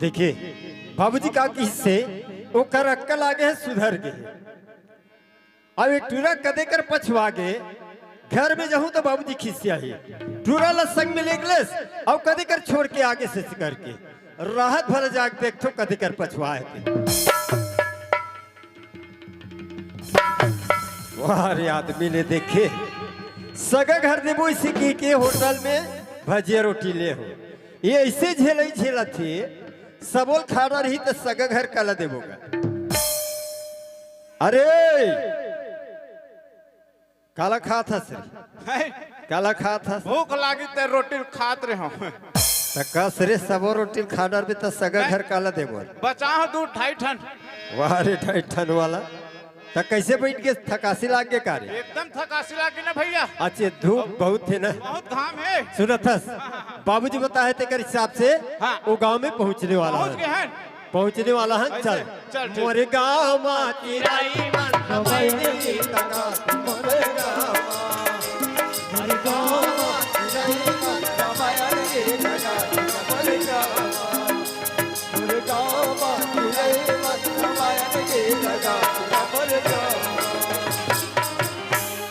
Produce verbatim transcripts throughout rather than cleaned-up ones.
देखे, बाबूजी का किहिस हे, ओकर अक्कल आगे हे, सुधर गे हे। अब ये टूरा कदे कर पछवा गे, घर में जाहूं त बाबूजी खिसियाही। टूरा ला संग में लेग लेस, अउ कदे कर छोड़ के आगे से करके। राहत भला जाग देखथो, कदे कर पछवा हे ते। वाह रे, आदमी ले देखे, सगा घर देबो इसे कहिके होटल में भजिया रोटी ले हो। ये अइसे झेलई झेलत हे, सबो ल खाना रही त सगा घर काला देबो गा। अरे, काला खात हस रे? हैं? काला खात हस? भूख लागी ते रोटी खात रहे हो। त कस रे, सबो रोटी खाना रही त सगा घर काला देबो? बचा हो दू ढाई ठन। वाह रे, ढाई ठन वाला। त कइसे बइठ गे, थकासी लाग गे का रे? एकदम थकासी लाग गे ना भइया। अच्छा, धूप बहुत हे ना। बहुत घाम हे। सुनत हस, बाबूजी बताए हे तेकर हिसाब से हाँ। वो गांव में पहुंचने वाला हे। पहुंच गे हे। पहुंचने वाला हे। चल। चल, ठीक। मोरे गांव मा चिरई मन गवाए रे गीत गा, मोरे गांव मा। मोरे गांव मा चिरई मन गवाए रे गीत गा, मोरे गांव मा।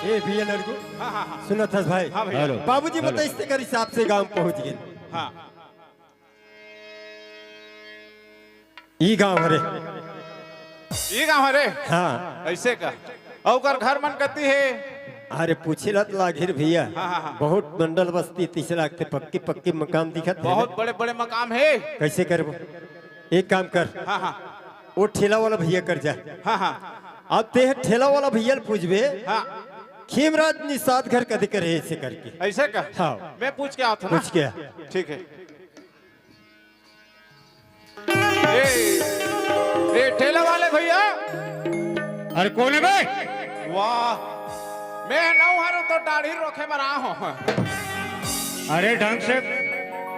ए भइया लड़कू, हाँ, हाँ, हाँ। सुनत हस भाई? हाँ भइया। हेलो। बाबूजी हेलो। बताइस तेकर हिसाब से गांव पहुंच गे। हाँ। ई गांव हरे। ई गांव हरे? हाँ। अइसे का? अउ ओकर घर मन कती हे? अरे पूछे ला त लागही रे भइया। हाँ, हाँ, हाँ। बहुत मंडल बस्ती तइसे लागथे, पक्की पक्की मकान दिखत हे ना। बहुत बड़े बड़े मकान हे। कइसे करबो? एक काम कर। हाँ, हाँ। वो ठेला वाला भइया कर जा। हाँ, हाँ। अब ते ठेला वाला भइया ल पूछबे। हाँ। खेमराज निषाद घर कदे कर हे अइसे करके। अइसे का? हाँ। मैं पूछ के आथों ना। पूछ के आ। ठीक हे। ए, ए, ठेला वाले भइया। अरे कोन हे बे? वाह, मैं नौ हरंव तो दाढ़ी रोखे बर आए हों। अरे ढंग से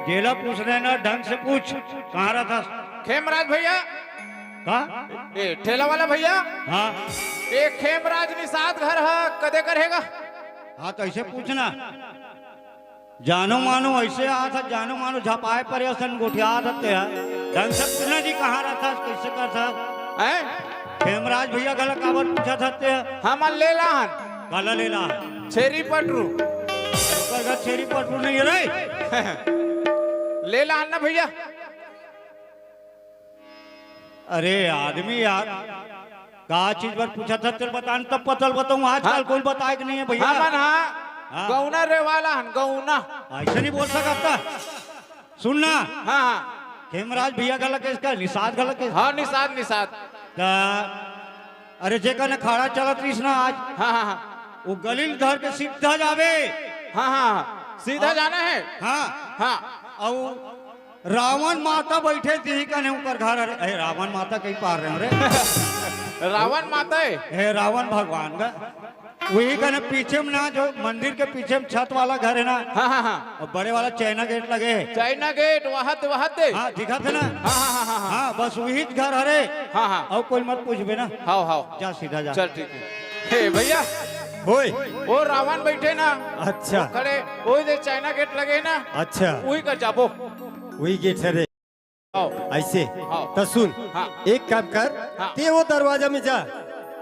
जेला पूछना हे ना, ढंग से पूछ, कहाँ रहिथस? खेमराज भइया। का? ए, ठेला वाला भइया। हाँ। ए, खेमराज निषाद घर ह कदे कर हे गा? हाँ, त अइसे पूछना। जानो मानो अइसे आथस, जानो मानो झपाए परे असन गोठियाथस ते ह। ढंग से पूछना जी, कहाँ रहिथस, कइसे करथस? हैं? खेमराज भइया घला काबर पूछथस ते ह? हमन लेला हन। काला लेला हन? छेरी पटरू। ओकर घर छेरी पटरू नइ हे रे। लेला हन ना भइया। अरे आदमी यार, का चीज बर पूछथस तेला बता न, तब पता ल बताहूं। आजकल हाँ। कोई बताए के नइ हे भइया। हमन हा हाँ। गौना रे वाला हन, गौना। अइसे नइ बोल सकत त। सुन ना। हाँ, हाँ। खेमराज भइया घला कहिस का, निषाद घला कहिस। हाँ, निषाद, निषाद। त अरे जेकर न खाड़ा चलत रहिस ना आज, हाँ, हाँ, हाँ। वो गली ल धर के सीधा जाबे। हाँ, हाँ, हाँ। सीधा अउ जाना हे। हाँ। हाँ। अउ रावन माता बइठे दिही कने ओकर घर हरे। ए, रावन माता कहि पार रहेंव रे। रावन माता हे? ए, रावन भगवान गा। उही कने पीछे में ना, जो मंदिर के पीछे में छत वाला घर हे ना, हाँ, हाँ, हाँ। अउ बड़े वाला चाइना गेट लगे हे। चाइना गेट, वहां ते, वहां ते। हाँ, दिखत हे ना? हाँ, हाँ, हाँ, हाँ, हाँ। हाँ, बस उहीच घर हरे। हाँ, हाँ। अउ कोई मत पूछबे ना। हाव, हाव। जा, सीधा जा। चल, ठीक हे। हे भइया, होय। वो रावन बइठे ना, अच्छा। वो खड़े, वो दे चाइना गेट लगे ना, अच्छा। उही कर जाबो। उही गेट हरे। हाव। अइसे? हाव। त सुन, हाँ। एक काम कर, हाँ। ते वो दरवाजा में जा,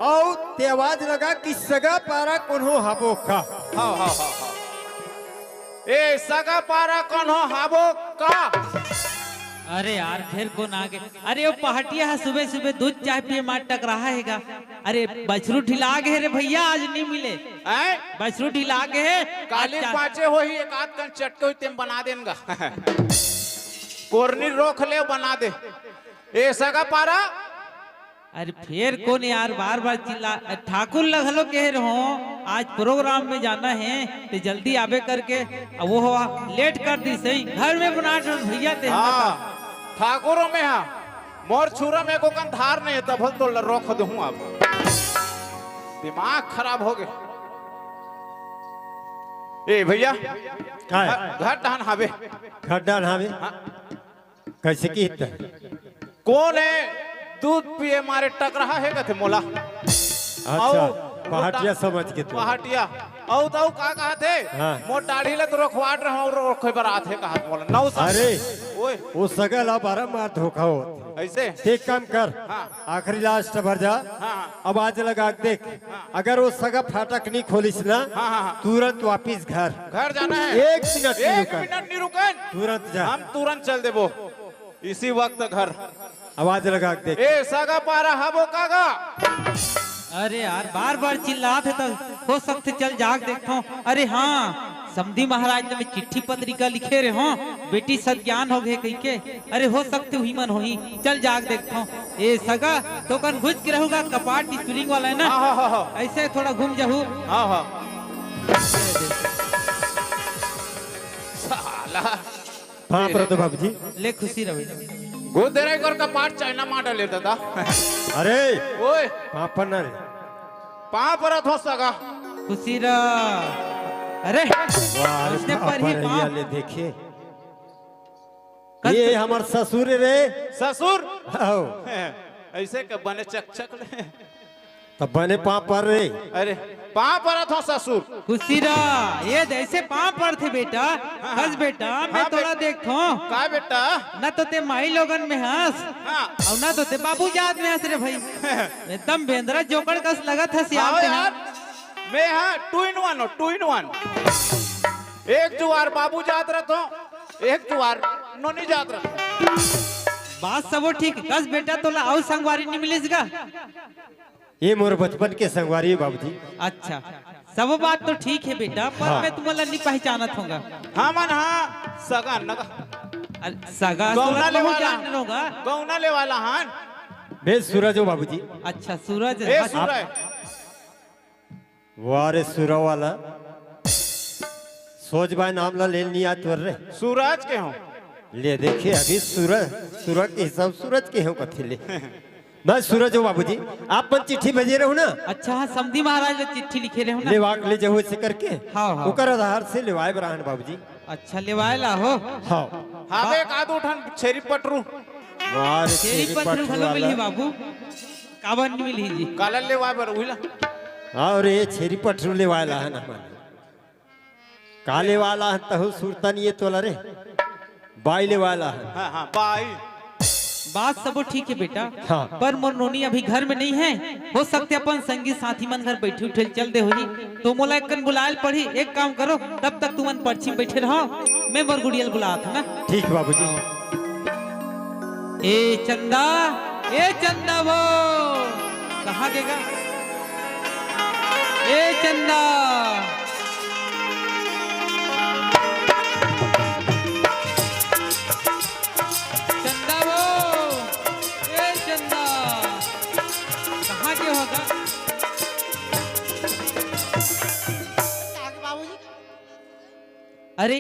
अउ ते आवाज लगा कि सगा पारा कोनो हाबो का। हाव, हाव, हाव, हाव। ए, सगा पारा कोनो हाबो का? अरे यार, फेर कोन आगे? अरे, वो पहाटिया ह सुबह-सुबह दूध चाय पिए मार टकराहा हे गा। अरे, बछरू ढिला गे हे रे भइया, आज नइ मिले। हैं? बछरू ढिला गे हे। काली आज चा- पाँचे होही, एक आध कन चटके होही, तेम बना देन गा। कोरनी रोक ले, बना दे। ए सगा पारा। अरे फेर कोन यार, बार बार चिल्ला। ठाकुर ल घलो कहे रहो, आज प्रोग्राम में जाना हे, ते जल्दी आबे करके। अब वो हवा लेट कर दिस, सही घर में बना दे भइया ते। हाँ, ठाकुरों में हा, मोर छुरा में एको कन धार नहीं हे, तब तो रोक दूं अब। दिमाग खराब हो गे। ए भइया, का हे? घर, घर डहन हाबे। घर डहन हाबे? हाँ। कइसे किहिस त? कोन हे दूध पिए मारे टकराहा हे कथे मोला। अच्छा, अउ पहाटिया समझ के तू। पहाटिया। अउ त अउ का कहत हे? हाँ। मोर दाढ़ी ल तो रोखवात रहूं अउ रोखे बर आथे कहत मोला। नौ साल। अरे, ओए। वो सगा ल बारंबार धोखा होत हे। अइसे? ते एक काम कर। हाँ। आखिरी last बर जा। हाँ, हाँ। आवाज लगा के देख। हाँ। अगर वो सगा फाटक नहीं खोलिस ना, हाँ, हाँ, हाँ। तुरंत वापिस घर। घर जाना है। एक मिनट नहीं एक रुकन। मिनट नहीं रुकन। तुरंत जा। हम तुरंत चल देबो। इसी वक्त घर। आवाज लगा के देख। ए, सगा पारा हबो का गा? अरे यार, बार-बार चिल्लात हे त हो सकथे चल जाके देखथंव। अरे हाँ, समधी महाराज ल मैं चिट्ठी पत्रिका लिखे रेहेंव, बेटी सत ज्ञान हो गे कहिके। अरे हो सकथे उही मन होही, चल जाके देखथंव। ए सगा, तोकन घुच के रहू गा, कपाट स्प्रिंग वाला हे ना? हाँ, हाँ, हाँ, हाँ। अइसे थोड़ा घूम जाहू। हाँ, हाँ। साला। पाँव परत हों बाबूजी। ले खुशी रह बेटा। गोदरेज कर कपाट चाइना मार डाले दादा। अरे, ओए। पाँव पर ना रे। पाँव परत हों सगा। खुशी रह। अरे, वाह, अरे, अइसने पाँव पर ही पर पाँव। ले देखिए। कस ये हमर ससुर रे। ससुर? आओ। अइसे के बने चकचक ले। त बने पाँव पर रे। अरे, पाँव परत हों ससुर। खुशी रह, ए दे अइसे पाँव परथे बेटा। हाँ, हाँ। कस बेटा, मैं हाँ, तोला बे-, देखथंव। का बेटा? ना तो ते माईलोगन में हस, हाँ। अउ ना तो ते बाबू जात में हस रे भई। एकदम बेंदरा जोकड़ कस लगत हस यार हाँ ते ह। यार, मैं हा two in one हों, two in one। एक जुवार बाबू जात रथों, एक जुवार नोनी जात रथों। बात सबो ठीक, कस बेटा तोला अउ संगवारी नहीं मिलिस गा? ये मोर बचपन के संगवारी हे बाबूजी। अच्छा, सब बात तो ठीक हे बेटा, पर हाँ। मैं तुमन ला नहीं पहचानत हों गा। हमन हा सगा नगा। अरे, सगा गौना सुरत ले बहुत वाला। जान लोगा। गौना ले वाला हन। बे सूरज हों बाबूजी। अच्छा, सूरज। ए, अच्छा। सूरज। वाह रे सुरा वाला, सोज बाय नाम ला ले नइ आत बर रे। सूरज के हों। ले देखे अभी सूरज, सूरज के हिसाब सूरज के हों कथे ले। मैं सूरज हों बाबूजी, आप मन चिट्ठी भेजे रहेव ना? अच्छा, हाँ, समधी महाराज ला चिट्ठी लिखे रहेव ना? लेवा के ले जाहू अइसे करके। हाँ, हाँ। ओकर आधार से लेवाय बर आहन बाबूजी। अच्छा, लेवाय ला हो? हाँ। हाँ, बे, एक आध ठन छेरी पठरू। वाह रे, छेरी छेरी पठरू पठरू घलो वाला। मिलही बाबू। काबर नइ मिलही जी? काला लेवाय बर उही ला। हाँ रे, छेरी पठरू लेवाय ला आहन हमन। का लेवाय ला आहन तहूँ सुरता नइ हे तोला रे। बाई लेवाय ला आहन। हाँ, हाँ, बाई। बात सबो ठीक हे बेटा, हाँ। पर मोर नोनी अभी घर में नइ हे, हो सकथे अपन संगी साथी मन घर बइठे उठे ल चल दे होही, तो मोला एक कन बुलाय ल पड़ही। एक काम करो, तब तक तुमन परछी म बइठे रहव, मैं मोर गुड़िया ल बुलात हों ना। ठीक बाबूजी। ए चंदा, ए चंदा वो, कहाँ गे गा? ए चंदा, चंदा वो, ए चंदा, कहाँ गे हो गा? आगे बाबूजी। अरे,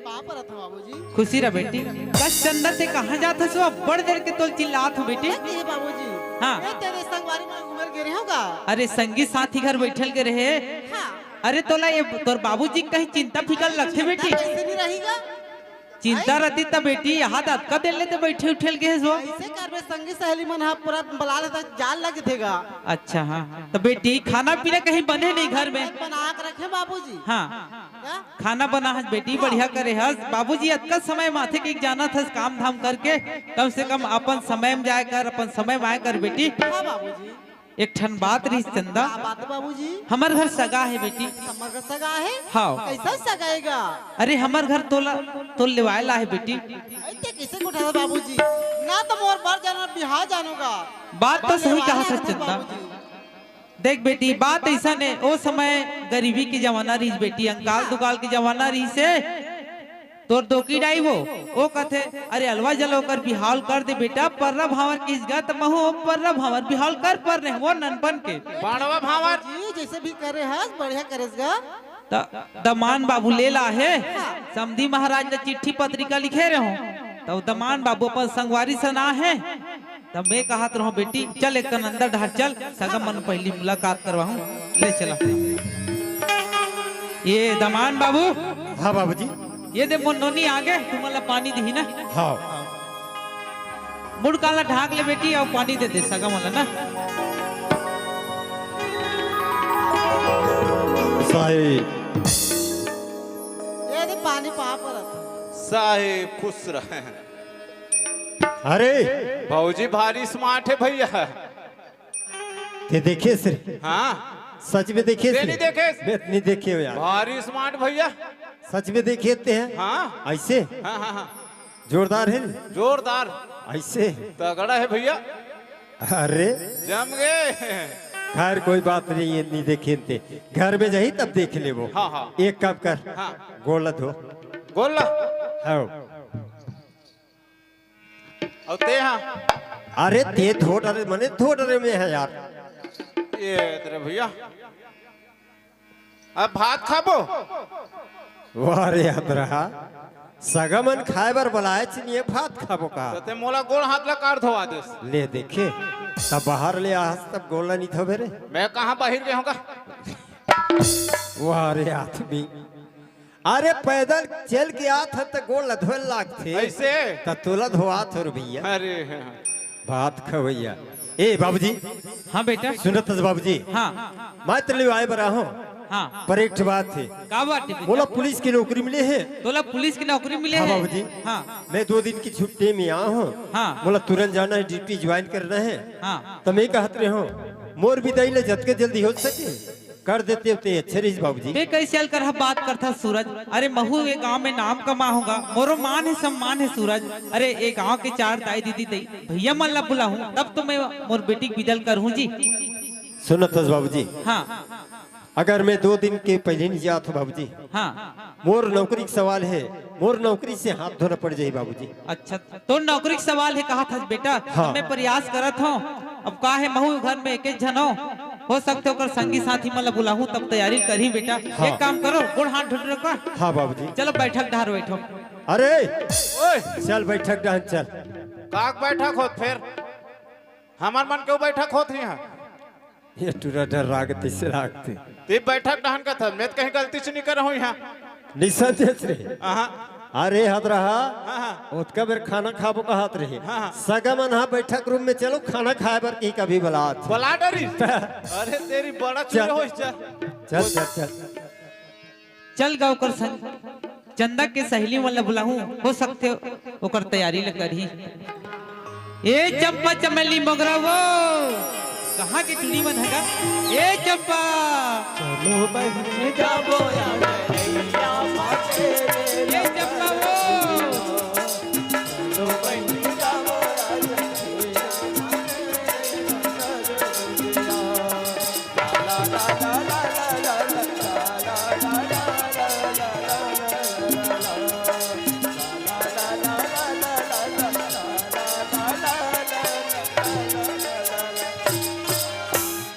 पाँव परत हों बाबूजी। खुशी रह बेटी। कस चंदा, ते कहाँ जात हस? अब्बड़ देर के तोला चिल्लात हों बेटी। ए बाबूजी। हाँ। ए, तेरे संगवारी मन घूमे ल गे रहे हों गा? अरे, संगी साथी घर बइठे ल गे रहे। हाँ। अरे, तोला ए तोर बाबूजी के कहीं चिंता फिकर लगथे बेटी? कइसे नइ रही गा? चिंता रहितिस त बेटी, इहाँ त अतका देर ले ते बइठे उठे ल गे हस वो। कइसे करबे, संगी सहेली मन ह पूरा बला लेथे त जाल लग जथे गा। अच्छा, हाँ। त बेटी, खाना पीना कहीं बने नइ घर में? बना के रखे बाबूजी। हाँ। का? खाना बना हस बेटी, हाँ। बढ़िया करे हस। बाबूजी अतका समय म आथे कि जानत हस, काम धाम करके, कम से कम अपन समय म जाय कर, अपन समय म आय कर बेटी। हाँ बाबूजी। एक ठन बात रहिस चंदा। का बात बाबूजी? हमर घर सगा हे बेटी। हमर घर सगा हे? हाँ। कइसन सगा हे गा? अरे हमर घर तोला, तोला लेवाय ला हे बेटी। अइसे कइसे गोठियाथस बाबूजी? ना तो मोर बर जानो, बिहाव जानो गा। बात तो सही कहा हे चंदा। बाबूजी। देख बेटी, बात अइसन हे, ओ समय गरीबी के जमाना रहिस बेटी, अंकाल दुकाल के जमाना रहिस हे। तोर दोकी दाई वो, ओ कथे, "अरे अलवा जला ओकर बिहाव कर दे बेटा, पर्रा भांवर किहिस गा, त महूं पर्रा भांवर बिहाव कर परेंव वो ननपन के।" बांड़वा भांवर। जी, जइसे भी करे हस, बढ़िया करेस गा। त दमान बाबू ले ला हे, समधी महाराज ल चिट्ठी पत्रिका लिखे रहेंव, त दमान बाबू अपन संगवारी सन आहे, त मैं कहत रहेंव, "बेटी, चल एक कन अंदर डहर चल, सगा मन पहिली मुलाकात करवाहूं, ले चला।" ए दमान बाबू। हाँ बाबूजी। ए दे मोर नोनी आगे, तुमन ला पानी दिही ना। हाँ। मुड़ कान ला ढांक ले बेटी, अउ पानी दे दे सगा मन ला ना। साहेब। ये दे पानी पा परत। साहेब खुश रहे। अरे भौजी भारी स्मार्ट है भैया। ते देखे से? हाँ। सच में देखे ते से? नहीं देखे? मैं नहीं देखे हो यार। भारी स्मार्ट भैया। सच में देखे ते हैं? हाँ। ऐसे? हाँ, हाँ, हाँ। जोरदार है न? जोरदार। ऐसे? तगड़ा है भैया। अरे। जम गए। खैर, कोई बात नहीं है, नहीं देखे ते। घर में जाही तब देख लेबो। हाँ, हाँ। एक काम कर। हाँ। गोला धो। गोला? हाँ। अउ ते हा? अरे ते धो डरे, मने धो डरे में है यार। ये तेरे भैया। अब भात खाबो? वाह रे हदरा, सगा मन खाए बर बलाए च नहीं है, भात खाबो का? तो ते मोला गोड़ हाथ ला कार धोवा देस। ले देखे, तब बाहर ले आस, तब गोड़ ला नहीं धोबे रे। मैं कहाँ बाहर गए होगा? वाह रे आदमी, अरे पैदल चल के आत ह त गोड़ ला धोए लागथे। ऐसे? त तोला धोआत हो रे भैया। अरे। भात खवैया। ए बाबूजी। हाँ बेटा। सुनत हस बाबूजी। हाँ। मैं तेरे लिए आए बर आहूं। हाँ। पर एक ठे बात हे। का बात हे बेटा? मोला पुलिस की नौकरी मिले हे। तोला पुलिस की नौकरी मिले हाँ हे? बाबूजी। हाँ। मैं दो दिन की छुट्टी में आया हूँ। हाँ। मोला तुरंत जाना है, ड्यूटी ज्वाइन करना है। हाँ। त मैं कहत रहे हूँ, मोर विदाई ले जतके जल्दी हो सके कर देते होते अच्छे रहिस बाबूजी। ते कैसे अलकरहा बात करथा सूरज? अरे महू ए गांव में नाम कमा होगा, मोरो मान हे सम्मान हे सूरज। अरे ए गांव के चार दाई दीदी दई भैया मन ला बुलाहूं, तब तो मैं मोर बेटी के विदा ल करहूं जी। सुनत हस बाबूजी। हाँ। अगर मैं दो दिन के पहले नहीं जात हूँ बाबूजी, हाँ। मोर नौकरी के सवाल हे, मोर नौकरी से हाथ धोना पड़ जाही बाबूजी। अच्छा, तोर नौकरी के सवाल हे कहत हस बेटा, हाँ। मैं प्रयास करत हूँ। अब का हे, महू घर में एके झन हो, हो सकथे ओकर संगी साथी मन ला बुलाहूं, तब तैयारी करही बेटा। हाँ। एक काम करो, गोड़ हाथ धो रखा। हाँ बाबूजी। चलो बैठक डहर बैठो। अरे, ओए। चल बैठक डहर चल। का बैठक होत फेर? हमर मन के बैठक होत हे इहाँ। ये टूरा डर राग तैसे लागथे। ते बैठक डहन का था, मैं तो कहीं गलती से नहीं कर रहा हूँ यहाँ। नहीं समझे रे। आहा। अरे हदरा हा, हाँ, हाँ। ओतका बेर खाना खाबो कहत रहे। हाँ, हाँ। सगा मन हा बैठक रूम में चलो खाना खाए बर कहीं कभी बलात। बला डरी। अरे तेरी बड़ा चल। चूरे हो चल। चल, चल, चल। चल गा ओकर संग चंदा के सहेली मन ला बुलाहूं, हो सकथे ओकर तैयारी ल करही। ए चंपा चमेली मोगरा वो, कहाँ के टुनी मन हे गा? ए चंपा। चलो बहिनी जाबो यार, ए चंपा वो।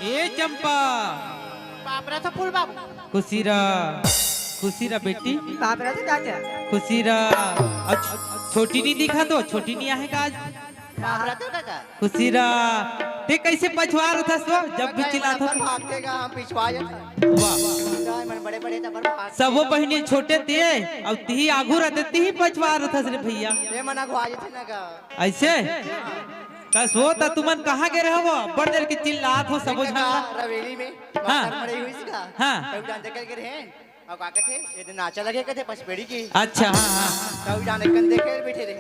ए चंपा। बाप रे, तो फूल बाबू। खुशी रह, खुशी रह बेटी। बाप रे, तो चाचा। खुशी रह। अ, छोटी नहीं दिखा तो, छोटी नहीं आहे का आज? बाप रे, तो काका। खुशी रह। ते कैसे पछवा रहा था सो, जब भी काका, चिल्लात हो? भागते का, हम पिछवा जाते। वाह। गाय मन बड़े बड़े तबर भाग। सबो बहिनी छोटे ते, अब तिही आगू रहते, तिही पछवा रहा था रे भैया। ये मना को आ जाते ना का। ऐसे? कस वो त तुमन कहाँ गे रहे हो? अब्बड़ देर के चिल्लात हो सबो झन ला। रवेली में हाँ। माता मड़ई हुई सी का? हाँ। तब जान देखे के रहे। अउ का कथे? ये दिन नाचा लगे कथे पचपेड़ी की। अच्छा, हाँ, हाँ। तब जान एक देखे बैठे रहे।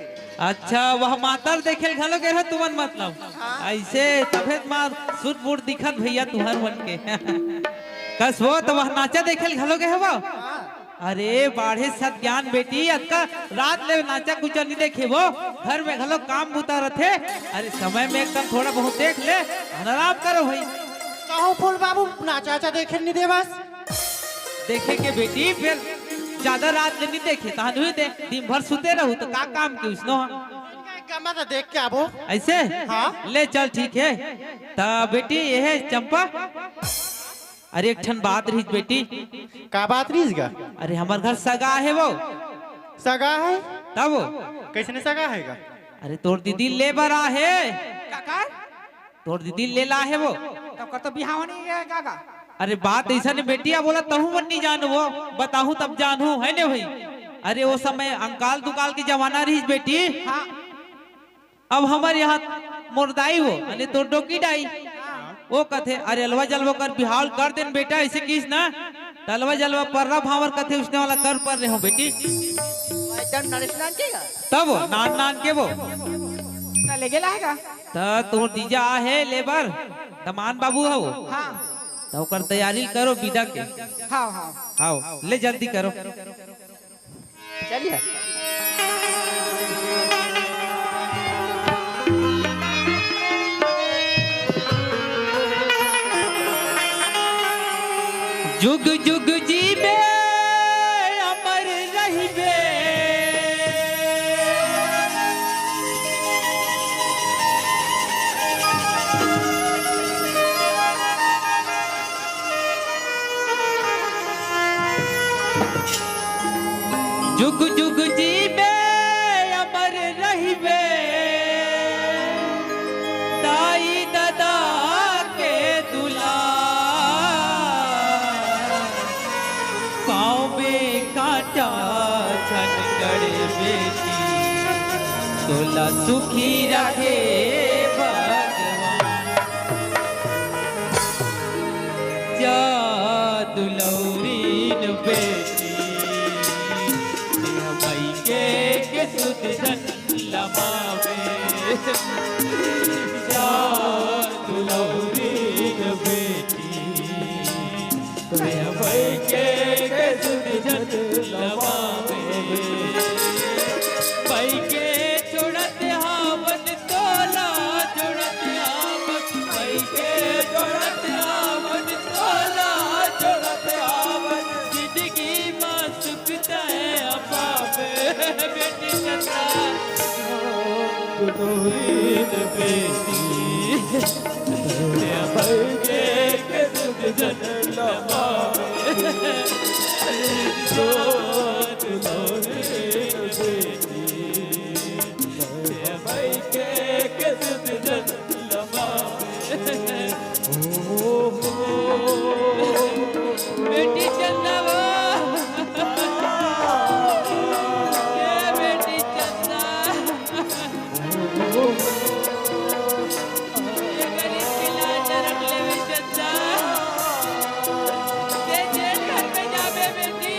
अच्छा, वह मातर देखे घलो गे रहे तुमन मतलब। हाँ। ऐसे सफेद मार सूट बूट दिखत भैया तुहर मन के। कस वो त वह नाचा देखे घलो गे हवो? हाँ। अरे बाढ़े सत ज्ञान बेटी, अतका रात ले नाचा कुचा नहीं देखे वो, घर में घलो काम बुता रथे। अरे समय में एकदम थोड़ा बहुत देख ले, आराम करो भाई। कहूँ फूल बाबू नाचा वाचा देखे नहीं देवस? देखे के बेटी, फिर ज्यादा रात ले नहीं देखे, तहन हुई दे, दिन भर सुते रहू तो का काम के उसनो? का मत देख के आबो। ऐसे? हाँ। ले चल ठीक है। त बेटी ये है चंपा। अरे एक ठन बात रहिस बेटी। का बात रहिस गा? अरे हमर घर सगा हे वो। सगा हे? तब वो। कैसने सगा हे गा? अरे तोर दीदी ले बर आहे। का, का? तोर दीदी ले ला हे वो। तब कर तो बिहाव नहीं है का, का? अरे बात ऐसा नहीं बेटी, अब बोला तहू मन नहीं जानो वो। बताहूँ तब जानहू, है ने भाई? अरे वो समय अंकाल दुकाल के जमाना रहिस बेटी। हाँ। अब हमर यहाँ मोर दाई वो, अने तोर डोकी दाई, वो कथे, "अरे अलवा जलवा कर बिहाव कर देन बेटा," ऐसे किस ना। तलवा जलवा पर्रा भांवर कथे, उसने वाला कर पर रहे हो बेटी। एकदम नरेश नान के का? तब नान नान के वो। ना लेगे ला है का? त तोर जीजा आहे लेबर, दमान बाबू हो। हाँ। त ओकर तैयारी करो विदा के। हाँ, हाँ। हाव, ले जल्दी करो। चलिए। जुग जुग जीबे, अमर रहिबे। जुग जुग जीबे, अमर रहिबे, दाई ददा के दुलार। पाँव में कांटा झन गड़े बेटी, तोला सुखी रखे भगवान। जा दुलौरीन बेटी, तेह मइके के सुध झन लमावे। जा दुलौरीन बेटी, तेह मइके के सुध झन लमावे। मइके छोड़त हावन तोला, छोड़त हावन, मइके छोड़त हावन तोला, छोड़त हावन। जिंदगी मा सुख तैं पावे, बेटी चंदा। दुलौरीन बेटी, तेह मइके के सुध झन लमावे। जा दुलौरीन बेटी, तेह मइके के सुध झन लमावे। ओ हो। बेटी चंदा वो। ए बेटी चंदा। ए गरीब के लाज रख लेवे चंदा। ए जेल घर में जाबे बेटी।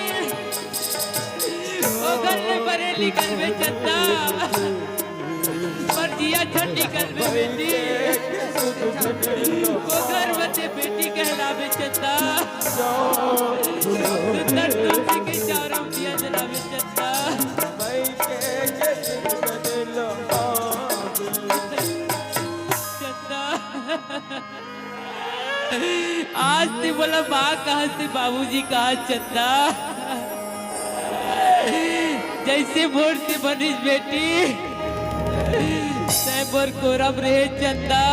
ओ घर में परे निकलबे चंदा। पर जिया झन निकलबे बेटी। ओ घर में ते बेटी कहलाबे चंदा। सुंदर तुलसी के चारों दिया जलाबे चंदा। चंदा। आज ते मोला माँ कहा से बाबूजी कहा चंदा। जैसे मोर से बनिस बेटी, तैं मोर कोरम रहे चंदा।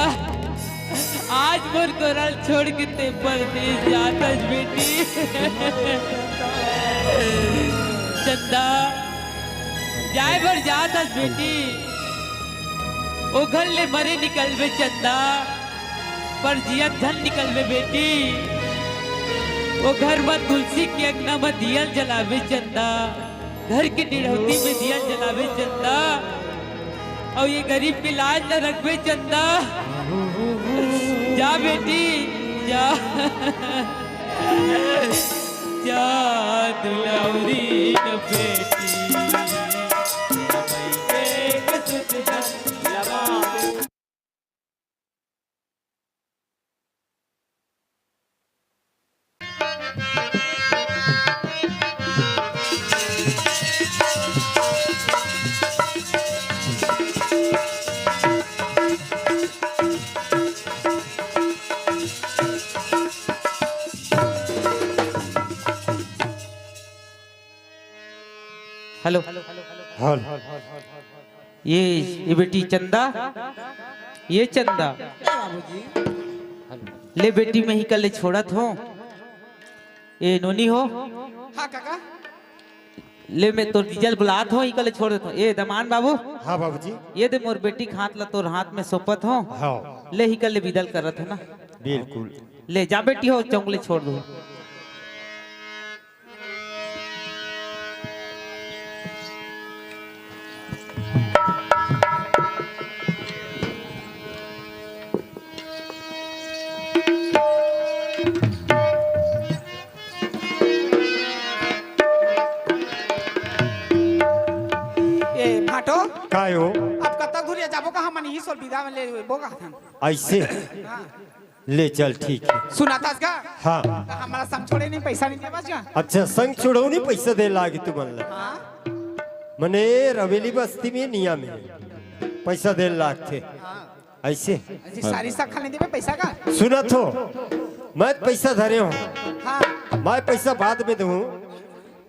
आज मोर कोरा ल छोड़ के ते परदेस जात हस बेटी। चंदा, जाए बर जात हस बेटी। ओ घर ले मरे निकलबे चंदा, पर जियत झन निकलबे बेटी। ओ घर म तुलसी के अंगना म दिया ल जलाबे चंदा, घर के निरहुती में दिया ल जलाबे चंदा, अउ ये गरीब के लाज ल रखबे चंदा। जा बेटी, जा। जा दुलौरीन बेटी, तेरा मइके के सुध झन लमावे। हेलो। हेलो। ये, ये बेटी चंदा, ये चंदा। ए बाबूजी। ले बेटी, मैं इही करा ले छोड़त हों। ए नोनी हो। हाँ काका। ले मैं तोर जीजा ल बुलात हों, इही करा ले छोड़ देत हों। ए दमान बाबू। हाँ बाबूजी। ये दे मोर बेटी के हाथ ला तोर हाथ में सौंपत हों। हाँ। ले इही करा ले बिदा ल करत हों ना। बिल्कुल। ले जा बेटी हो, चौक ले छोड़ दूँ। आयो। अब कतक दूर जाबो का, हमन इही सोल बिदा में ले बोगा हन। ऐसे? हाँ। ले चल, ठीक है। सुनथस का? हाँ। त हमला संग छोड़े नहीं, पैसा नहीं देबस का? अच्छा, संग छोड़ो नहीं, पैसा दे लागी तुमन ला। हाँ। मने रवेली बस्ती में नियम है, पैसा दे लागथे। हाँ। ऐसे? ऐसे सारी साखा नहीं देबे पैसा का? सुनथो, मैं पैसा धरे हूँ। हाँ। मैं पैसा बाद में दूँ।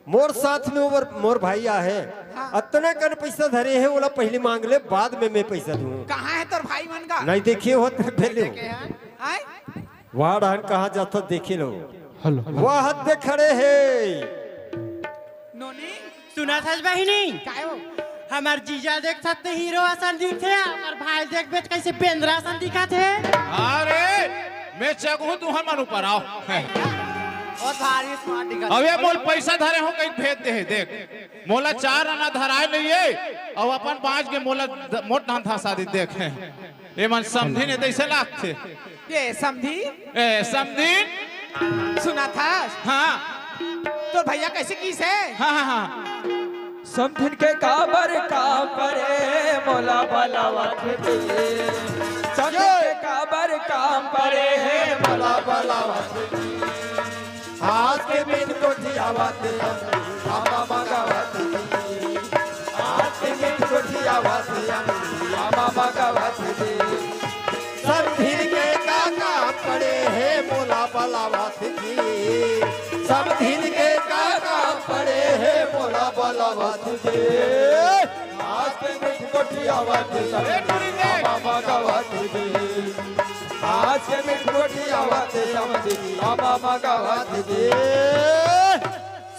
मोर साथ में मोर, मोर भाई आहे। हाँ। अतना कन पैसा धरे हे, ओला पहली मांग ले, बाद में मैं पैसा दूँ। कहाँ है तोर भाई मन का? नहीं देखिए हो तो पहले हो। देखे हैं? आय? वहाँ डहन कहाँ जाता देखे लो। हेलो। वहाँ दे खड़े है। नोनी? सुनथस बहिनी? काय हो? हमर जीजा देख सकते हीरो असन दिखथे, हमर भाई देख बेच कैसे बेंदरा असन दिखत हे। अरे, मैं चगहू तुहर मन ऊपर आओ। बहुत भारी स्मार्ट दिखत। अबे मोल पैसा धरे हो कहीं भेज दे हे, देख। मोला चार आना धराए नहीं है, अउ अपन बाँच के मोला द-, मोट नाम धसा दी, देख। ए मन समधी ने तैसे लागथे। ये समधी? ए, समधी? सुनथस? हाँ। तोर भैया कैसे किहिसे? हाँ, हाँ, हाँ। समधिन के काबर काम परे मोला बलावत दे। समधिन के काबर काम परे हे मोला बलावत दे। आज के मीठ गोठियावत अम्मा मगावत दे। आज के मीठ गोठियावत अम्मा मगावत दे। समधिन के का काम पड़े हे मोला बलावत जी। समधिन के का काम पड़े हे मोला बलावत जी। आज के मीठ गोठियावत ए, टूरी दे। अम्मा मगावत जी। आज के मीठ गोठियावत समधी अम्मा मगावत जी।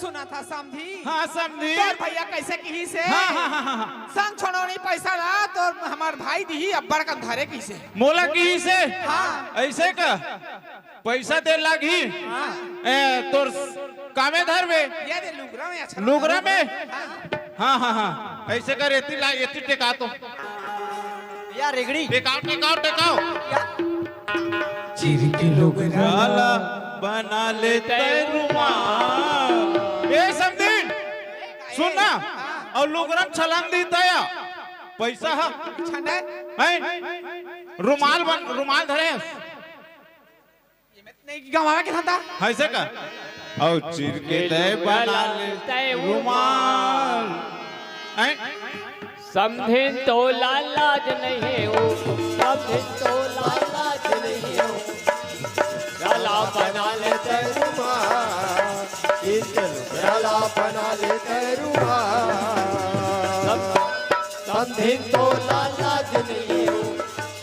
सुनथस समधी? हाँ, समधी। तोर भैया कैसे किहिसे? हाँ, हाँ, हाँ, हाँ, हाँ। संग छोड़ो नहीं पैसा ला, तोर हमर भाई दिही अब्बड़ कन धरे किहिसे। मोला किहिसे? हाँ। ऐसे का? पैसा दे लागी? हाँ। ए, तोर कामे धरबे? ये दे लुगरा में अच्छा। लुगरा में? हाँ। हाँ, हाँ, हाँ। ऐसे कर, एती ला, एती टेका तो। या रेगड़ी। टेकाओ, टेकाओ, टेकाओ। या। चीर के लुगरा ला बना ले तैं रुमाल। ए समधिन, सुन ना, अउ लुगरा म छलांग दी तैं। पैसा ह। छंडे? हैं? रुमाल बन, रुमाल धरे हस। ये मैं नहीं गंवावे के धंधा। ऐसे का? अउ चीर के तैं बना ले तैं रुमाल। हैं? समधिन तोला लाज नहीं हे ओ, समधिन तोला लाज नहीं हे ओ। राला बना ले तैं रुमाल, इस राला बना ले तैं रुमाल। सम-, समधिन तोला लाज नहीं हे ओ,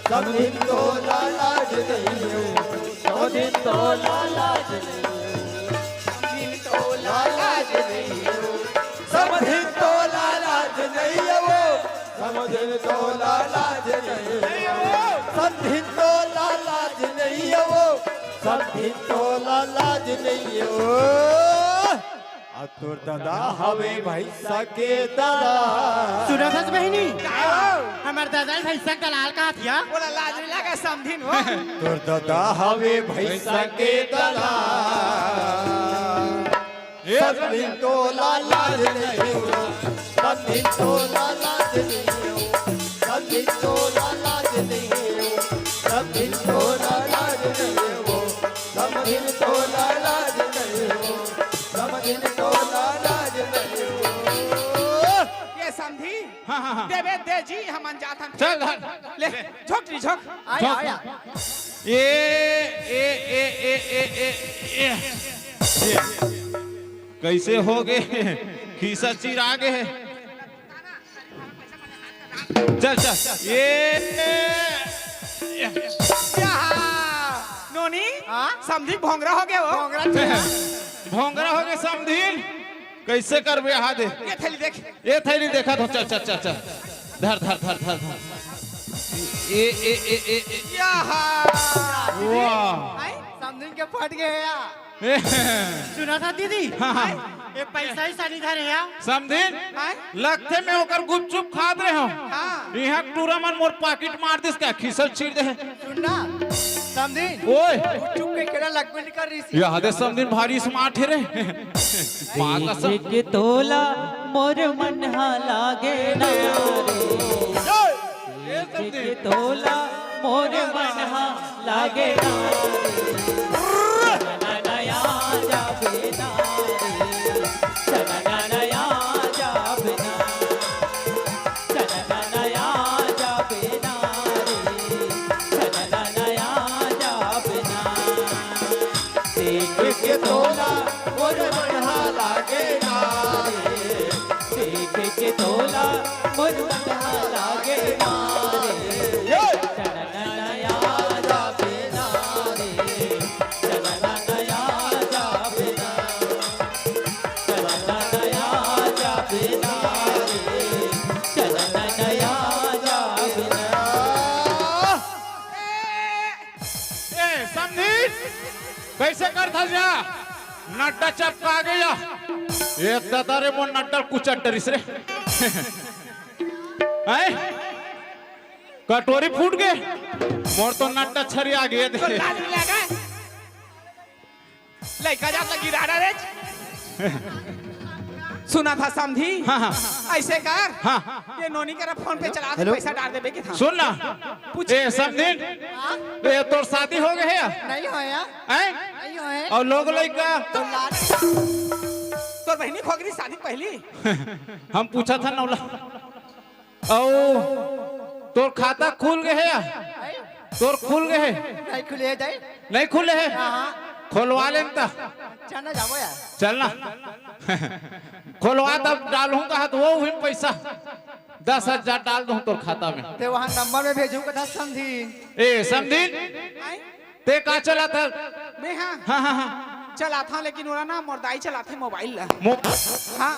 समधिन तोला लाज नहीं हे ओ, समधिन तोला लाज नहीं हे ओ। समधिन तोला लाज नहीं हे ओ। समधिन तोला लाज नहीं हे ओ। समधिन तोला लाज नहीं हे ओ। समधिन तोला लाज नहीं हे ओ। समधिन तोला लाज नहीं हे ओ। अउ तोर ददा हवे भैंसा के ददा। सुनथस बहिनी? का हो? हमर ददा भैंसा के दलाल कहत हिया। ओला लाज नहीं लागे समधिन हो। तोर ददा हवे भैंसा के ददा। ए समधिन तोला लाज नहीं हो। समधिन तोला लाज नहीं हो। समधिन तोला लाज नहीं हो। समधिन तोला लाज नहीं हो। समधिन तोला लाज नहीं हो। समधिन तोला लाज नहीं हो। ये समधी? हाँ, हाँ, हाँ। देबे दे जी, हमन जाथन। चल, धर। ले, ले। झोंक जी, झोंक। आया, झोंक। आया। ए, ए, ए। कैसे हो गे? खीसा चिरा गे। चल, चल। ए, ए। नोनी, हाँ? समधी भोंगरा हो गे हो। भोंगरा हो गे समधी। कैसे करबे? यहाँ दे। ये थैली देख। ये थैली देखा तो, चल, चल, चल, चल। धर, धर, धर, धर, धर। ए, ए, ए, ए, ए। वाह। आय, समधिन के फट गे हे या। ए। सुनथस दीदी? हाँ, हाँ। आय, ये पैसा ही सनी धरे या। समधिन? आय? लगथे मैं ओकर गुपचुप खात रहे हूँ। हाँ। यहाँ टूरा मन मोर पाकिट मार दिस का, खीसा ल चीर दे हे। सुन ना, समधिन। ओए। गुपचुप के केड़ा लगबे नहीं कर रही थी। यहाँ दे समधिन भारी स्मार्ट हे रे। पागल सा। देख के तोला मोर मन हा लागे ना रे। के तोला मोर मन हा लागे ना रे। चलना नया जाबे ना रे। चलना नया जाबे ना। चलना नया जाबे ना रे। चलना नया जाबे ना। देख के तोला मोर मन हा लागे ना रे। देख के तोला मोर मन हा लागे ना रे। ये! चलना नया जाबे ना रे। चलना नया जाबे ना। चलना नया जाबे ना रे। चलना नया जाबे ना। ए, समधी! कइसे करथस या? नड्डा चपका गे या। ए ददा रे, मोर नड्डा कुचट डरिस रे। हैं? कटोरी फूट गे। मोर तो नड्डा छरिया गे दे। तो लाज नहीं लगा? लइका जात लगी राडा रे। सुनथस समधी? हाँ, हाँ। अइसे कर। हाँ। ये नोनी करा फोन पे चला, हेलो। पइसा डाल देबे के था। सुन ना। पूछ। ए, समधिन। हाँ? ए, तोर शादी हो गे हे या? नहीं होय या। हैं? नहीं होय। अउ लोग लइका? तो लाज। तोर बहिनी खोगरी शादी पहली? हम पूछथन नौला। अउ तोर खाता खुल गे हे या? हैं? तोर खुल गे हे? नहीं खुले हे दाई। नहीं खुले हे? हाँ, हाँ। खोलवा ले न त। चल ना जाबो यार। चल ना। खोलवा तब डालहूँ कहा त वो उही पइसा दस हजार डाल दूँ तोर खाता में। ते वहाँ नंबर में भेजहूँ कथस समधी। ए, समधी? हैं? ते का चलाथस? मैं हाँ। हाँ, हाँ, हाँ। चलाथंव, लेकिन ओला ना मोर दाई चलाथे मोबाइल ला। मो- हाँ।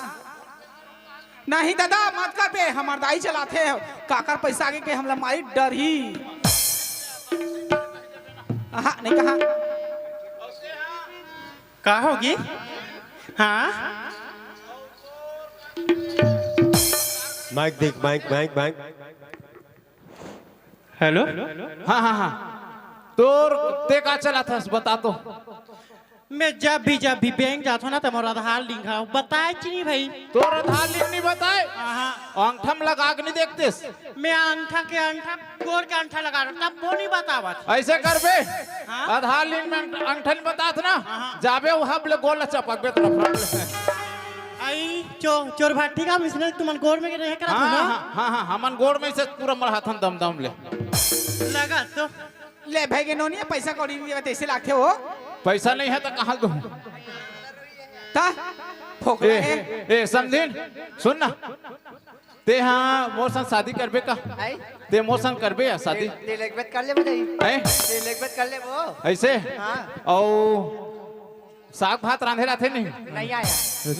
नहीं ददा, मत करबे, हमर दाई चलाथे, काकर पइसा आगे के हमला मारी डरही। हाँ, नहीं कहा। का होगे? हाँ? माइक देख, माइक, माइक, माइक। हेलो? हाँ, हाँ, हाँ। तोर, ते का चलाथस, बता तो। मैं जब भी, जब भी बैंक जाथंव ना, त मोर आधार लिंक ह बताय च नहीं भाई। तोर आधार लिंक नहीं बताय? हाँ। अंगठा म लगा के नहीं देखतेस? मैं अंगठा के अंगठा, गोड़ के अंगठा लगा रहा, तब वो नहीं बतावत। अइसे करबे? हाँ? आधार लिंक में अंगठा नहीं बतात ना, हाँ। जाबे वहाँ बोले गोड़ ला चपकबे तो रफड़ा बोले। आई चो-, चोर भाटी का मिसने तुमन गोड़ में रहे करा हाँ, था ना? हाँ, हाँ, हाँ, हमन गोड़ में से पूरा मढ़ाथन दम दम ले। लगा तो। ले भाई के नोनिया, पइसा कौड़ी नहीं देवत, अइसे लागथे वो। पइसा नहीं हे त कहाँ दूँ? त फोकला ए, हे। ए, समधिन, सुन ना। ते हा मोर संग शादी करबे का? आई? ते मोर संग करबे या शादी? ते, ते लेगबे त कर ले बजाई। हैं? ते लेगबे त कर ले वो। अइसे? हाँ। अउ साग भात रांधे रथे नहीं? नहीं आय।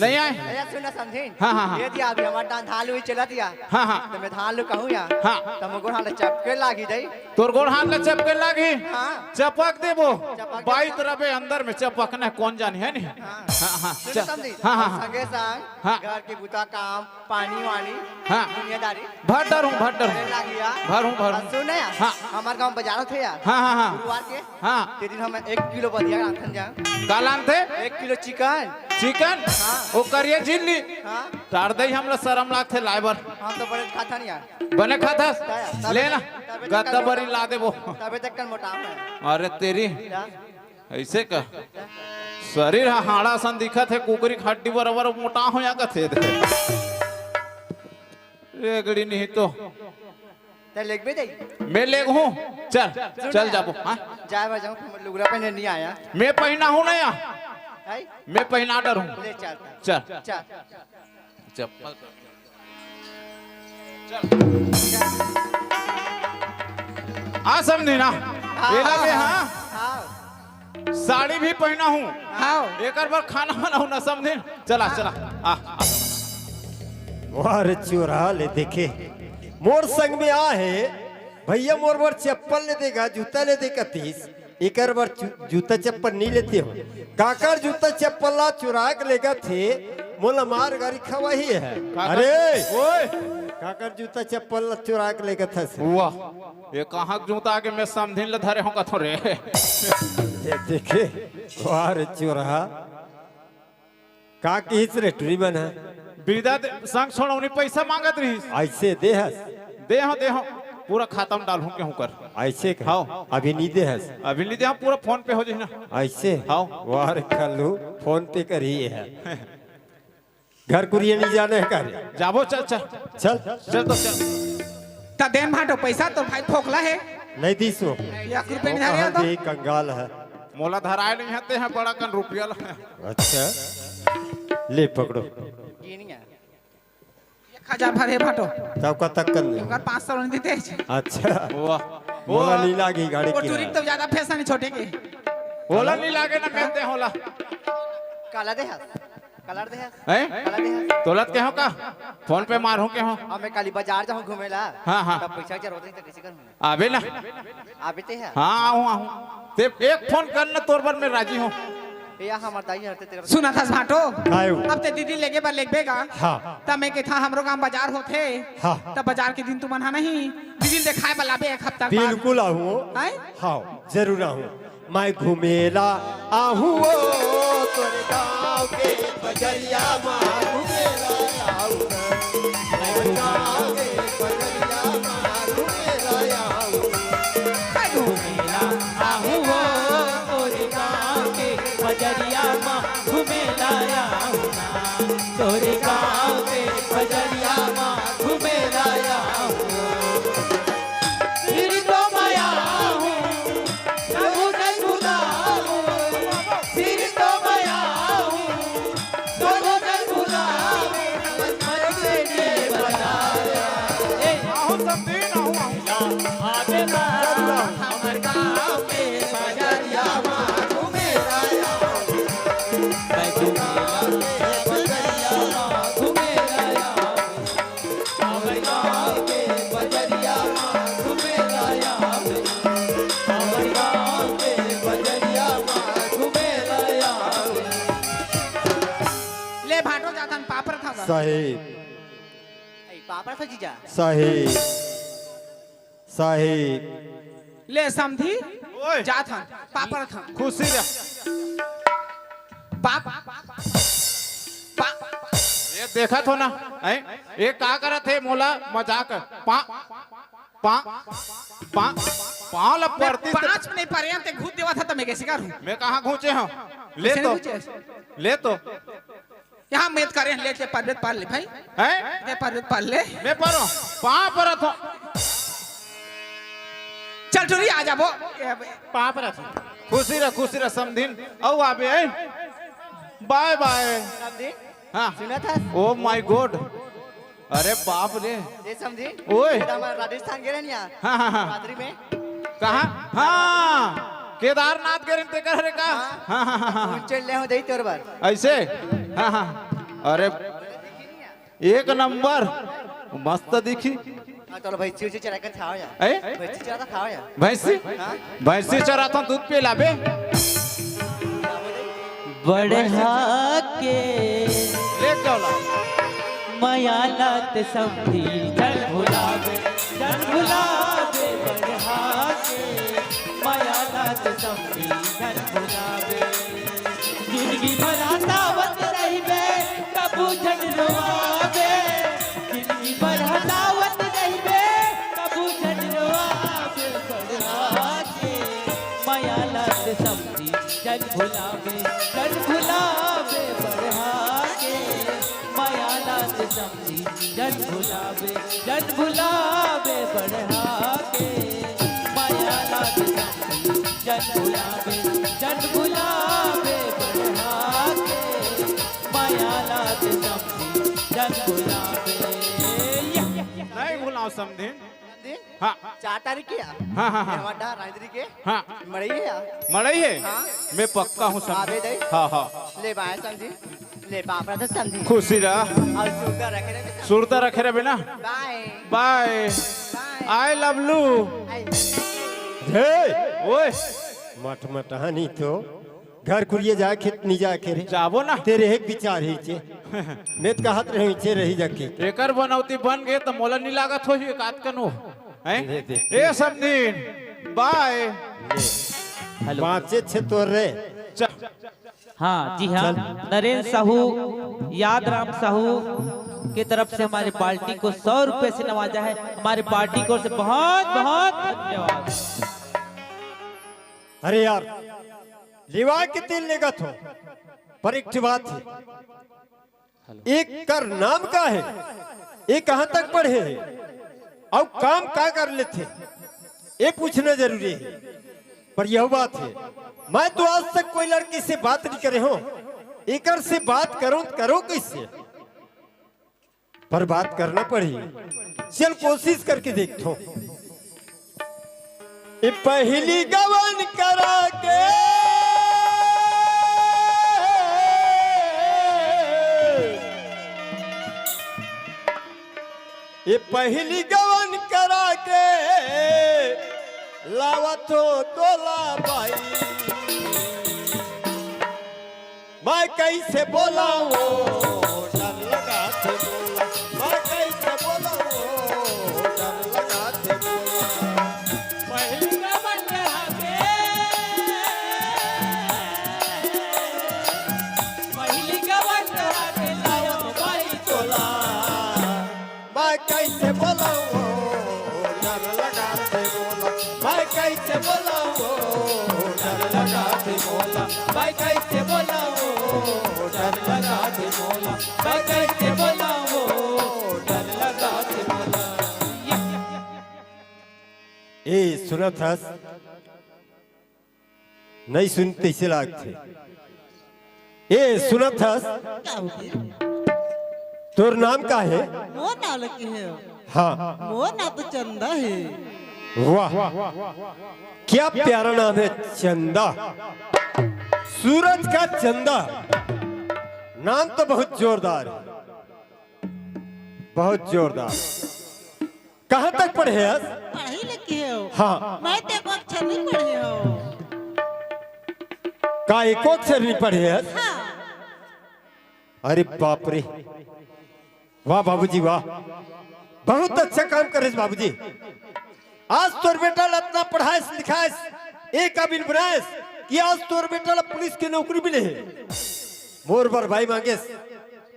नहीं आय? अरे सुन ना समधिन। हाँ, हाँ, हाँ। ये दिया अभी हमर धान लुई चलत या। हाँ, हाँ। त मैं धान लू कहूँ या। हाँ। त मोर गोड़ हाथ ल चपके लागी दाई। तोर गोड़ हाथ ल चपके लागी? हाँ। चपक देबो। चपक देबो। बाइत रबे अंदर में चपकना हे, कौन जानी हे नहीं? हाँ। हाँ, हाँ। सुन चल। समधिन। हाँ, हाँ, हाँ। संगे संग हाँ। घर के बुता काम, पानी वानी, हाँ। दुनियादारी। भर डरहूँ, भर डरहूँ। करे लागी या। भरहूँ, भरहूँ। अउ सुन ना या। हाँ। हमर गाँव बाजार होथे या। हाँ, हाँ, हाँ। गुरुवार के। हाँ। ते दिन हम एक किलो बधिया लानथन जा। का लानथे? एक किलो चिकन। चिकन? हाँ। ओ करिया झिल्ली। हाँ। टार दई, हमला सरम लागथे लाय बर। हम तो बने खाथन यार। बने खाथस? तब, तब, ले ना। तब, तब, गद्दा बरी ला देबो। तबे तक कल मोटा है। अरे तेरी। क्या? अइसे का? शरीर ह हाड़ा सन दिखत हे, कुकरी के हड्डी बराबर मोटा हो या कथे दे। रेगड़ी नहीं तो। ते लेगबे दे। मैं लेगहूँ। चल, सुन चल ना। जाबो, हाँ? जाय बर जाहूँ, लुगरा पहने नहीं आय। मैं पहिना हूँ ना या। आई? मैं पहिना डरहूँ। ले चल। चल। चल। चप्पल। चल। आ समधी ना। हाँ। एला ले, हाँ। हाँ। साड़ी भी पहिना हूँ। हाँ। एकर बर खाना बनाहूँ ना समधी। चला, चला। आ, आ। वाह रे चोरहा ले देखे, मोर संग में आ हे भैया, मोर बर चप्पल ले दे गा, जूता ले दे कतिस, एकर बर जू-, जूता चप्पल नहीं लेते हो। काकर जूता चप्पल ला चुरा के लेगत हे, मोला मार गारी खवाही है। काकर अरे! ओए! काकर जूता चप्पल ला चुरा के लेगत हस। वाह, ये कहाँ के जूता आगे मैं समधिन ले धरे हूँ कथो रे। ये देखे, वाह रे चोरहा। का किहिस रे टुरी मन ह? बिरदा दे-, संग छोड़ौनी पैसा मांगत रहिस। अइसे देहस? देहौं, देहौं। पूरा खाता म डालहूं केहू कर। अइसे का? हाव। अभी नइ दे हस? अभी नइ दे हंव, पूरा PhonePe हो जाही ना। अइसे? हाव। वाह रे कल्लू, PhonePe करही हे। घर कुरिया नइ जाने हे का रे? जाबो, चल, चल। चल। चल तो चल। त देन भांटो, पइसा तोर भाई फोकला हे। नइ दीस वो। एक रुपया नइ धरे कहां हो तो। दे, कंगाल हे। मोला धराय नइ हे, तें ह बड़ा कन रुपया ला। अच्छा। ले पकड़ो। गिन गया। एक हजार भर हे भांटो। तब का तक कर ले? ओकर पाँच सौ नइ देते। अच्छा। वाह। मोला नइ लागे गाड़ी वो किराया। टूरी तो ज्यादा पैसा नइ छोटे के। ओला नइ लागे ना, मैं तें ओला। काला दे हस? काला दे हस? हैं? काला दे हस? तोला त केहेंव का? PhonePe मारहूं केहेंव। अब मैं काली बाजार जाहूं घूमे ला। हां, हां। तब पइसा जरूरत नइ, त कइसे करहूं? आबे ना। आबे तें ह। हां, आहूं, आहूं। तें एक PhonePe कर ना, तोर बर मैं राजी हंव। ए, या हमर दाई हर ते तेरा सुनत हस भांटो? आयो। अब तें दीदी लेगे बर लेगबे गा। हां। त मैं कथंव हमरो गांव बाजार होथे। हां। त बाजार के दिन तुमन ह नहीं, दीदी ल देखाय बर लाबे एक हफ्ता के बाद। बिल्कुल आहूं। हैं? हां, जरूर आहूं। मैं घूमे ला आहूं वो तोर गांव के बजरिया मा, घूमे ला आहूं ना। मैं गांव के बजरिया मा घूमे ला आहूं। मैं घूमे ला आहूं वो तोर गांव के बजरिया मा, घूमे ला आहूं ना। तोर गांव के बजरिया मा, घूमे ला आहूं। फिर तो मैं आहूं, ले भांटो जाथन, पाप रथन। साहेब। ए, पाप रथन जीजा। साहेब। साहेब। ले समधी, ओए। जाथन, पाप रथन। खुशी रह। पाप, पाप। ये देखत हो ना, हैं? ये का करत हे मोला मजाक? पा, पा, पा, पांव ला मैं पड़ती तो पांच में नइ परे हंव, तें घूंच देवत हस त मैं कइसे करहूं? मैं कहां घूंचे हंव? ले कइसे तो। घूंचे? ले तो। यहां मेत करे हंव, लेट ले, परबे त पर ले भाई। हैं? ले परबे त पर ले। मैं परों, पांव परत हंव। चल टूरी, आ जाबो। पांव परत हंव। खुशी रह, खुशी रह समधिन। अउ आबे, हैं? बाय बाय। समधिन? हां। सुनत हस? Oh my God। अरे बाप रे। ए समधिन? ओए। बेटा, मैं राजस्थान गे रहेंव यार। हां, हां, हां। रात्रि में। कहां? हां, केदारनाथ गे रहेंव तेकर हरे का? हां। हां, हां, हां, हां। उनचे ले हो दे तोर बर। अइसे? हां, हां। अरे, एक नंबर। मस्त दिखही। हां, चलो भैंसी उसी चरा के खाओ यार। ए? भैंसी चरा के खाओ यार। भैंसी? हां। भैंसी चराथंव, दूध पिलाबे। बढ़ा के ले चला। मया ला ते समधी झन भुलाबे, झन भुलाबे, बढ़ा के मया ला ते समधी झन भुलाबे। जिंदगी भर हंसावत रहिबे, कभू झन रोवाबे। जिंदगी भर हंसावत रहिबे, कभू झन रोवाबे, बढ़ा के मया ला ते समधी झन भुलाबे, झन भुलाबे बढ़ा के। मया ला ते समधी झन भुलाबे, झन भुलाबे बढ़ा के। मया ला ते समधी झन भुलाबे, झन भुलाबे बढ़ा के। मया ला ते समधी झन भुलाबे। नहीं भुलाओं समधी। समधी? हां। चार तारीख के या? हां, हां, हां। एमा डा राजधानी के? हां। मड़ई हे या? मड़ई हे? हां। मैं पक्का हूं समधी। आबे दई। हां, हां। ले बाय समधी। ले बाप रे समधी। खुशी रह। अउ सुरता रखे रहे समधी। सुरता रखे रहे ना। बाय। बाय। बाय। I love you। आई। हे, ओए। मटमटहा नहीं तो। घर कुरिया जाय के नइ जाय के रे। जाबो ना। तेरे एक विचार हे चे। मैं त कहत रहेंव चे रही जाके। एकर बनौती बन गे त मोला नइ लागत होही एकात कनो। हैं? दे, दे। ए समधीन, बाय। हेलो। बाँचे छे तोर रे। चल। हाँ, जी हाँ। चल। नरेंद्र साहू, यादराम साहू के तरफ से हमारी पार्टी को सौ रुपए से नवाजा है। हमारी पार्टी की ओर से बहुत बहुत धन्यवाद। अरे यार, लिवा के तेल लेगत हो, पर एक ठे बात हे, एकर नाम का हे, ये कहाँ तक पढ़े हे, अउ काम का कर लेथे, ये पूछना जरूरी हे। पर यह बात हे, मैं तो आज तक कोई लड़की से बात नहीं करे हों, एकर से बात करों त करों कइसे? पर बात करना पड़ही। चल, कोशिश करके देखथों। ए पहिली गवन करा के, ए पहिली गवन करा के, लावत हों तोला बाई। मैं कइसे बोलावों, डर लगाथे मोला। मैं कइसे बोलावों, डर लगाथे मोला। पहिली गवन करा के, पहिली गवन करा के लावों बाई तोला। मैं कइसे बोलावों, डर लगाथे मोला। मैं कइसे बोलावों, डर लगाथे मोला। मैं कइसे बोलावों, डर लगाथे मोला। मैं कइसे बोलावों, डर लगाथे मोला। ए, सुनत हस? नइ सुन तइसे लागथे। ए, सुनत हस? का होगे? तोर नाम का हे? मोर नाम ल कहे हो? हाँ। मोर नाम तो चंदा हे। वाह, क्या प्यारा नाम हे चंदा। सूरज का चंदा, नाम तो बहुत जोरदार हे, बहुत जोरदार। कहाँ तक पढ़े हस? पढ़े लिखे हो? हाँ। मैं तो एको अक्षर नहीं पढ़े हो। का एको अक्षर नहीं पढ़े हस? हाँ। अरे बाप रे, वाह बाबूजी वाह, बहुत अच्छा काम करेस बाबूजी। आज तोर बेटा ल अतना पढ़ाएस लिखाएस, ए काबिल बनाएस कि आज तोर बेटा ल पुलिस के नौकरी मिले हे। मोर बर बाई मांगेस,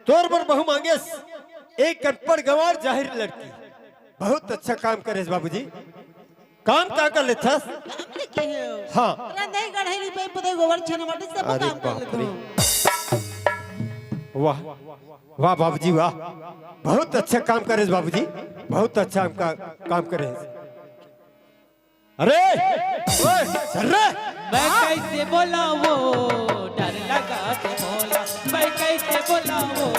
तोर बर बहू मांगेस, एक अनपढ़ गंवार जाहिर लड़की। बहुत अच्छा काम करेस बाबूजी। काम का कर लेथस? काम लिखे हो? हाँ। रंधई गढ़ई लिपई पोतई गोबर छेना माटी सब अरे काम कर बाप लेथो। रे। वाह, वाह बाबूजी वाह, बहुत अच्छा काम करेस बाबूजी, बहुत अच्छा का, काम करेस। अरे, ओए, चल रे। मैं कइसे बोलावों, डर लगाथे मोला। मैं कइसे बोलावों,